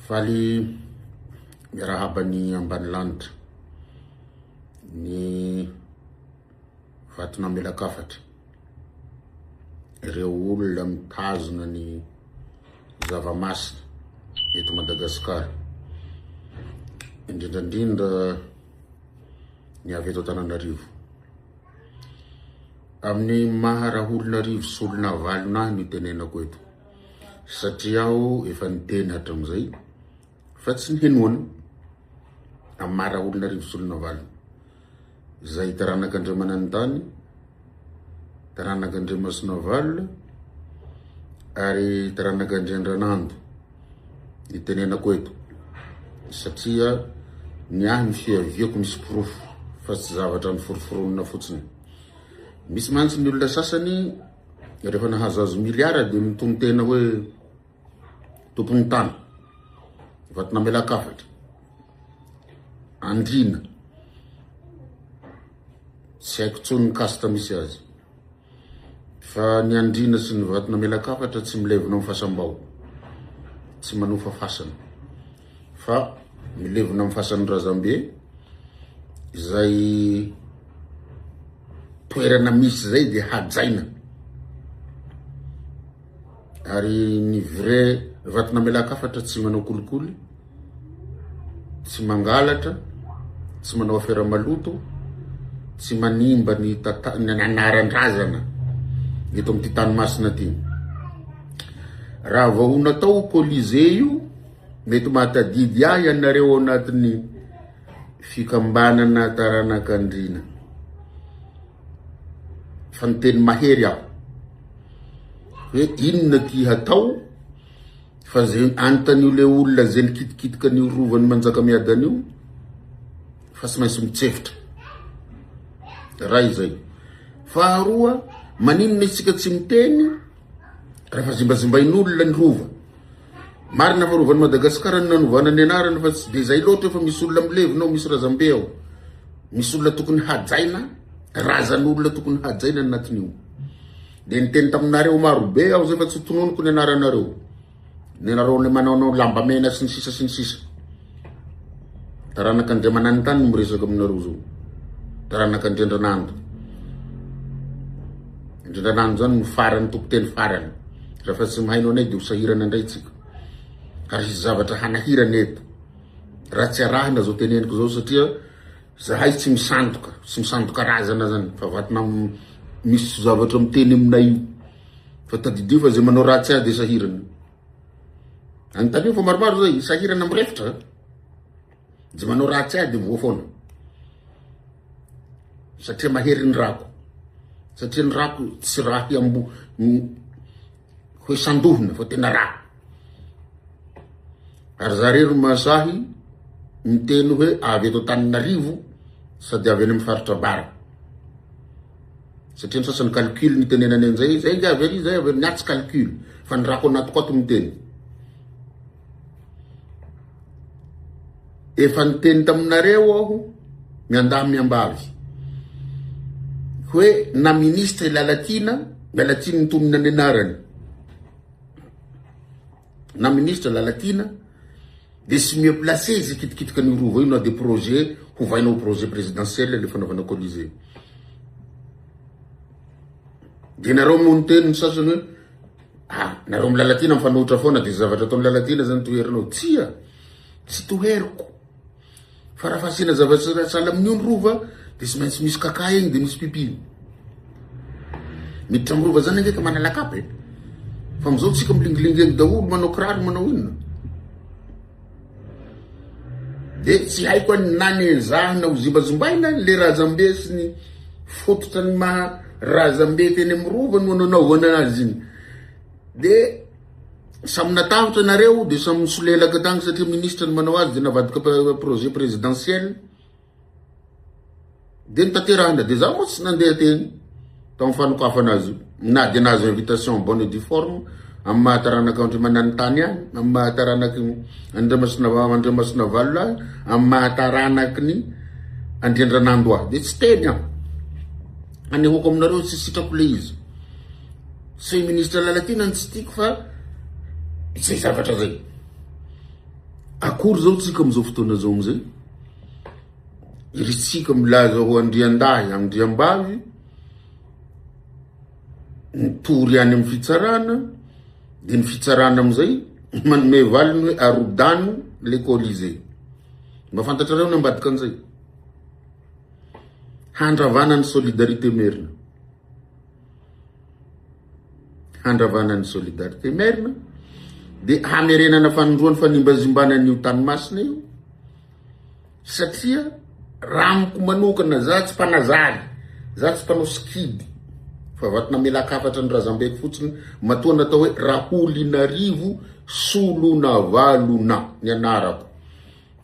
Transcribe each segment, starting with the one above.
Faly miarahaba ny ambanilanitra, ny vaton'Amelakafatra, ireo olona mitazona ny zava-masina eto Madagasikara, indrindra indrindra ny avy eto Antananarivo. Amin'ny maha Raholonarivo sy Olonavalona ahy no itenenako eto. Satria aho efa niteny hatramizay fa tsy nihenoana amin'ny maha Raholonarivo Solonavalona izay taranak'Andriamananintany, taranak'Andriamasinavalona ary taranak'Andriandranando itenenako eto satria ny ahy ny fiaviako misy porofo fa tsy zavatra niforoforonina fotsiny. Misy mantsy ny olona sasany Rehefa nahazoazo miliara dia mitonon-tena hoe tompon'ny tany, vatonamelankafatra, andriana, tsy haiko intsony ny caste misy azy. Fa ny andriana sy ny vatonamelankafatra tsy milevina amin'ny fasam-bao, tsy manofa fasana, fa milevina amin'ny fasan'ny razambe izay toerana misy zay de hajaina ary ny vrai vatonamelankafatra tsy manao kolikoly, tsy mangalatra, tsy manao afera maloto, tsy manimba ny tata- ny anaran-drazana eto amin'ity tany masina ty. Raha vao ho natao Colisée io, mety mahatadidy ahy ianareo ao anatin'ny Fikambanana taranak'Andriana. Fa niteny mahery aho hoe inona ty hatao fa ze anontanio le olona ze nikitikitika an'io rovan'i Manjakamiadana io fa tsy maintsy mitsefotra. Ray zay. Faharoa, maninona isika tsy miteny rehefa zimbazimbain'olona ny rova? Marina fa rovan'i Madagasikara no nanovana ny anarany fa tsy dia izay loatra fa misy olona milevina ao, misy razambe ao. Misy olona tokony hajaina, razan'olona tokony hajaina ny anatin'io. Dia niteny taminareo marobe aho zay fa tsy tononiko ny anaranareo. Ny anareo ny manaonao lambamena sy ny sisa sy ny sisa. Taranak'Andriamananintany no miresaka aminareo zao. Taranak'Andriandranando. Andriandranando zany no farany tompon-teny farany. Raha fa tsy mihaino anay dia ho sahirana indray tsika. Ary hisy zavatra hanahirana eto. Raha tsy arahina zao teneniko zao satria zahay tsy misandoka, tsy misandoka razana zany fa vatana misy zavatra miteny aminay io. Fa tadidio fa zay manao ratsy ahy dia sahirana. Anontanio fa maromaro zay, sahirana mirefotra. Zay manao ratsy ahy dia voa foana. Satria mahery ny rako. Satria ny rako tsy raha hiambo hoe sandohina fa tena ra. Ary za rery no mahasahy miteny hoe avy eto Antananarivo sady avy any amin'ny faritra Bara. Satria ny sasany calcul ny itenenany an'izay, zay nge avy ary, zay avy ary, ny ahy tsy calcul fa ny rako anatiko ato miteny. Efa niteny taminareo aho miandahy miambavy hoe na ministre i Lalatiana, Lalatiana ny tonona ny anarany, na ministre Lalatiana de tsy mieux placé izy hikitikitika an'io rova io na de projet hovaina ho projet présidentiel le fanaovana colisée. De nareo moa niteny ny sasany hoe ah nareo amin'ny Lalatiana mifanohitra foana de zavatra ataon'i Lalatiana zany toherinao. Tsia, tsy toheriko. Fa raha fasiana zavatra sahala amin'io ny rova de tsy maintsy misy kaka eny de misy pipi. Miditra amin'ny rova zany ange ka manala kapa e. Fa amizao tsika milingilingy eny daholo manao kiraro manao inona. De tsy haiko any na nezahina ho zimbazimbaina le razambe sy ny fototra ny maha razambe teny amin'ny rova no nanaovana azy iny. De samy natahotra nareo de samy nisolelaka tagny satria ministre ny manao azy de navadika projet présidentiel. De notanterahina de za moa tsy nandeha teny tamin'ny fanokafana azy io na de nahazo invitation en bonne et due forme amin'ny maha taranaka Andriamananitany ahy, amin'ny maha taranaky Andriamasina Andriamasinavalona ahy, amin'ny maha taranaky ny Andriandranando ahy de tsy teny aho. Anehoako aminareo tsy sitrako le izy. Tsy hoe ministre Lalatiana no tsy tiako fa izay zavatra zay. Akory zao tsika amizao fotoana zao amizay? Ry tsika milaza ho andriandahy, andriambavy, mitory any amin'ny fitsarana, de ny fitsarana amizay manome valiny hoe arodano le colisée. Mba fantatrareo ny ambadika an'izay? Handravana ny solidarité merina. Handravana ny solidarité merina, de hamerenana fanindroany fanimbazimbana an'io tany masina io, satria raha amiko manokana za tsy mpanazary, za tsy mpanao sikidy, fa vato namelakafatra ny razambeko fotsiny, matoa natao hoe Raholinarivo Solonavalona ny anarako.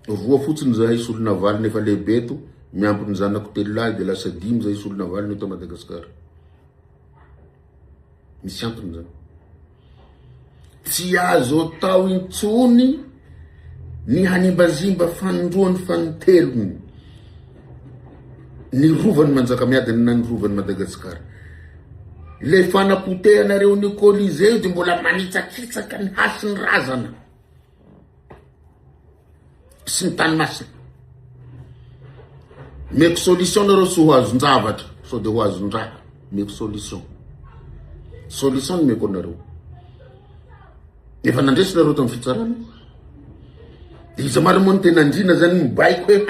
Roa fotsiny zahay Solonavalona efa lehibe eto, miampy ny zanako telolahy de lasa dimy zahay Solonavalona eto Madagasikara. Misy antony zany. Tsy azo atao intsony ny hanimbazimba fanindroany fanintelony ny rovan'i Manjakamiadana na ny rovan'i Madagasikara. Ilay fanapotehanareo ny Colisée io dia mbola manitsakitsaka ny hasin'ny razana. sy ny tany masina. Meko solution nareo tsy ho azon-javatra sao de ho azon-draha. Meko solution. Solution no meko anareo. Efa nandresy nareo tamin'ny fitsarana. De iza marina moa no tena andriana zany mibaiko hoe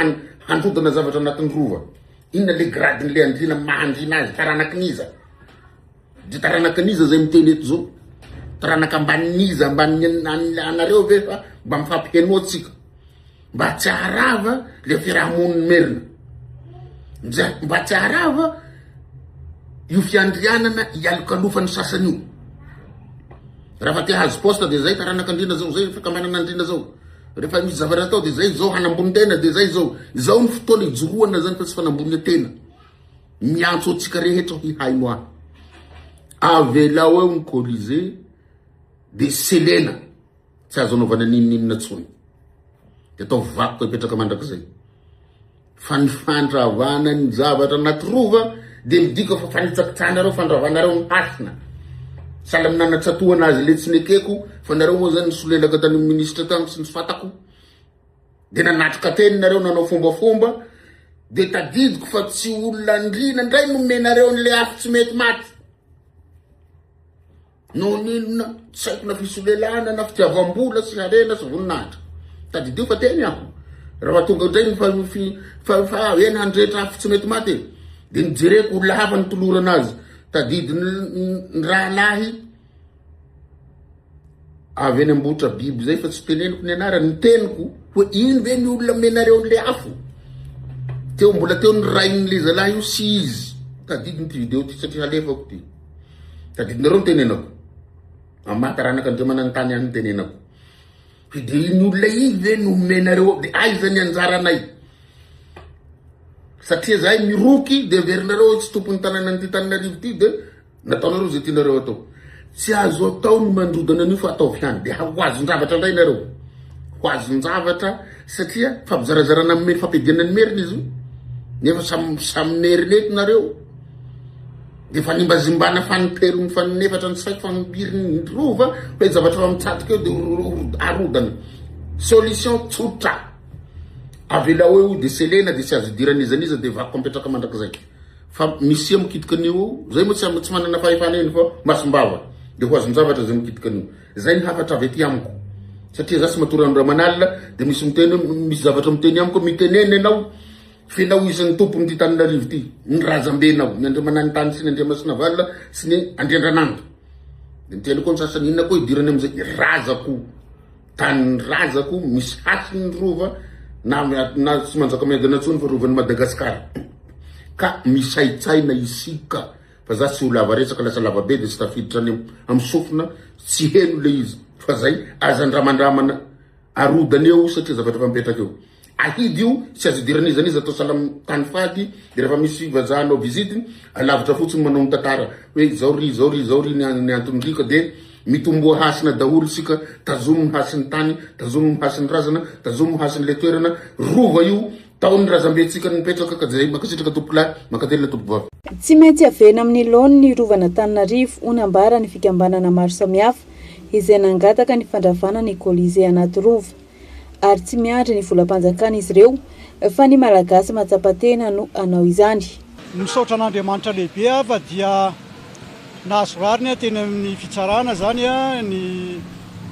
handrodana zavatra anatin'ny rova. Inona le grade-n'le andriana maha andriana azy, taranakin'iza? Dia taranak'iza zay miteny eto zao? Taranaka ambanin'iza ambanin'ny anareo ve fa mba mifampihenoa tsika? Mba tsy haharava le fiarahamonin'ny merina. Mba tsy haharava io fiandrianana ialokalofan'ny sasany io. Raha fa te hahazo poste dia zay taranak'andriana zao, zay fikambanan'andriana zao. Rehefa misy zavatra atao dia zay zao hanambony tena dia zay zao. Izao ny fotoana ijoroana zany fa tsy fanamboniana tena. Miantso antsika rehetra aho hihaino ahy. Avelao eo ny Colisée de selena tsy azo anaovana n'inon'inona tsony. De atao vakoka hipetraka mandrakizay. Fa ny fandravana ny zavatra anaty rova de midika fa fanitsakitsahanareo fandravanareo ny hasina. Sahala amin'ny nanatsatohana azy le tsy nekeko fa nareo moa zany nisolelaka tany amin'ny ministra tany sy ny fatako. De nanatrika teny nareo nanao fombafomba de tadidiko fa tsy olona andriana ndray nomenareo an'le afo tsy mety maty. Noho ny inona tsy haiko na fisolelahana na fitiavam-bola sy harena sy voninahitra. Tadidio fa teny aho. Raha tonga indray ny fa fa eny handrehitra afo tsy mety maty e. De nijereko olona hafa nitolorana azy. Tadidin'ny rahalahy Avy any Ambohitra biby zay fa tsy teneniko ny anarany, ny teniko hoe iny ve ny olona omenareo an'le afo? Teo mbola teo ny rain'le zalahy io sy izy. Tadidiny ty video ty satria halefako ty. Tadidinareo ny tenenako. Amin'ny maha taranaka Andriamananintany ahy ny tenenako. Hoe de iny olona iny ve no omenareo de aiza ny anjaranay? Satria zahay miroky de averinareo hoe tsy tompon'ny tanànan'ity Tananarivo ty de Nataonareo izay tianareo atao. Tsy azo atao ny mandrodana an'io fa ataovy ihany. Dia ho azon-javatra indray nareo. Ho azon-javatra satria fampizarazarana amin'ny fampiadiana ny merina izy io. Nefa samy samy merina eto nareo. Dia fanimbazimbana fanintelony faninefatra ny saiko fanimbirin'ny rova fa zavatra fa mitsatoka eo dia arodana. Solution tsotra. Avelao eo dia selena dia tsy azo idiran'iza n'iza dia vakoka mipetraka mandrakizay. Fa misia mikitika an'io eo, zay moa tsy tsy manana fahefana eny fa masom-bava de ho azon-javatra zay mikitika an'io. Zay ny hafatra avy aty amiko. Satria za tsy matory andro aman'alina de misy miteny hoe misy zavatra miteny amiko hoe mitenena ianao f'enao isan'ny tompon'ity Tananarivo ity, ny razambenao, ny Andriamananitany sy ny Andriamasinavalona sy ny Andriandranando. De miteny koa ny sasany inona koa idirany am'zay, razako. Tanin'ny razako misy hasiny ny rova na na tsy Manjakamiadana intsony fa rovan'i Madagasikara. Ka misaintsaina isika fa za tsy ho lava resaka lasa lava be de tsy tafiditra any amin'ny sofina tsy heno le izy fa zay aza andramandramana arodana eo satria zavatra efa mipetraka eo. Ahidy io, tsy azo idirana iza n'iza atao sahala amin'ny tany fady, de rehefa misy vazaha hanao visite, alavitra fotsiny manao ny tantara hoe izao ry izao ry izao ry ny antony ry ka de mitomboa hasina daholo isika, tazomy ny hasin'ny tany, tazomy ny hasin'ny razana, tazomy ny hasin'ilay toerana, rova io, tao ny razambentsika nipetraka ka zay, mankasitraka tompokolahy, mankatelina tompokovavy. Tsy maintsy averina amin'ny laoniny ny rovan'Antananarivo, hoy nambaran'ny fikambanana maro samihafa izay nangataka ny fandravana ny Colisée Anatirova. ary tsy miandry ny volam-panjakana izy ireo fa ny Malagasy mahatsapa tena no hanao izany. Misaotra an'Andriamanitra lehibe aho fa dia nahazo rariny teny amin'ny fitsarana izany ny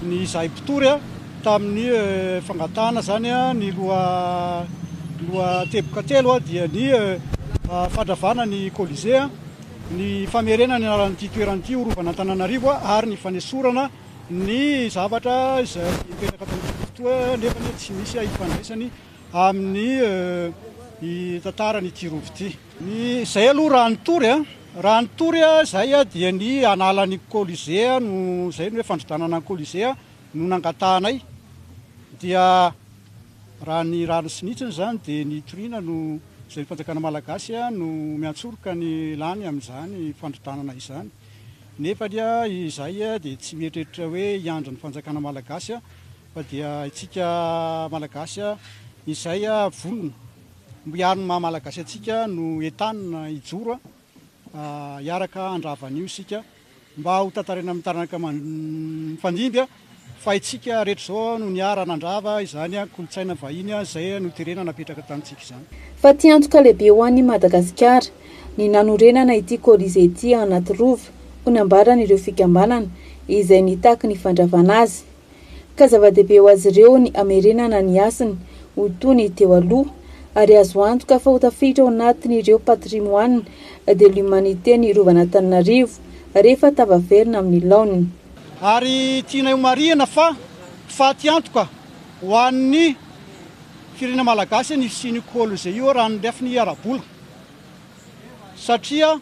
ny izahay mpitory tamin'ny fangatahana izany ny loha loha teboka telo dia ny fandravana ny Colisée, ny famerenana ny anaran'ity toerana ity ho Rovan'Antananarivo ary ny fanesorana ny zavatra izay mipetraka ato amin'ity fotoa nefa tsy misy ifandraisany amin'ny tantaran'ity rova ity. Ny izay aloha raha nitory a, raha nitory a izay a dia ny hanala ny Colisée no izay no hoe fandrodanana ny Colisée no nangatahanay dia raha ny rariny sy ny hitsiny izany dia ny hitoriana no izay ny fanjakana malagasy no miantsoroka ny lany amin'izany fandrodanana izany. Nefa anie izahay dia tsy mieritreritra hoe hiandry ny fanjakana malagasy fa dia isika malagasy izay vonona hiaro ny maha malagasy antsika no entanina hijoro hiaraka handrava an'io isika mba ho tantaraina amin'ny taranaka mifandimby fa isika rehetra izao no niara nandrava izany kolontsaina vahiny izay noterena napetraka tamintsika izany. Fatiantoka lehibe ho an'i Madagasikara ny nanorenana ity Colisée ity anaty Rova, ho nambaran'ireo fikambanana izay nitaky ny fandravana azy. Ka zava-dehibe ho azy ireo ny hamerenana ny hasiny ho toy ny teo aloha, ary azo antoka fa ho tafiditra ao anatin'ireo patrimoine de l'humanité ny Rovan'Antananarivo rehefa tafaverina amin'ny laoniny. Ary tianay homarihina fa fatiantoka ho an'ny firenena malagasy ny fisian'io Colisée io raha ny lafiny ara-bola. Satria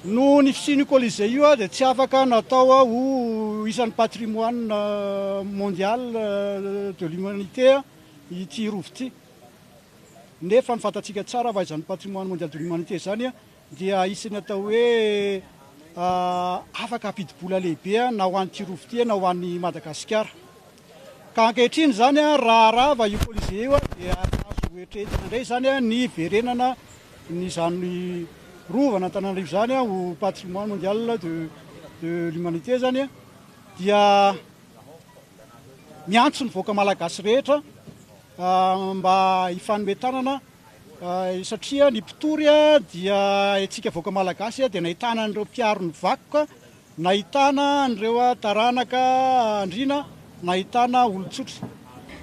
noho ny fisian'io Colisée io dia tsy afaka natao ho isan'ny patrimoine mondial de l'humanité ity rova ity. Nefa ny fantatsika tsara fa izany patrimoine mondial de l'humanité izany dia isan'ny atao hoe afaka hampidi-bola lehibe na ho an'ity rova ity na ho an'i Madagasikara. Ka ankehitriny izany raha rava io Colisée io dia azo eritreretina indray izany ny hiverenana ny izany rovan'Antananarivo izany ho patrimoine mondial de de l'humanité izany dia miantso ny vahoaka malagasy rehetra mba hifanome tanana satria ny mpitory dia isika vahoaka malagasy dia nahitana an'ireo mpiaro ny vakoka Nahitana an'ireo taranaka andriana, nahitana olon-tsotra.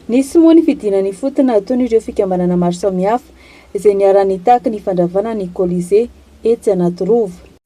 Nisy moa ny fidinana ifotony nataon'ireo fikambanana maro samihafa izay niara-nitaky ny fandravana ny Colisée etsy Anatirova.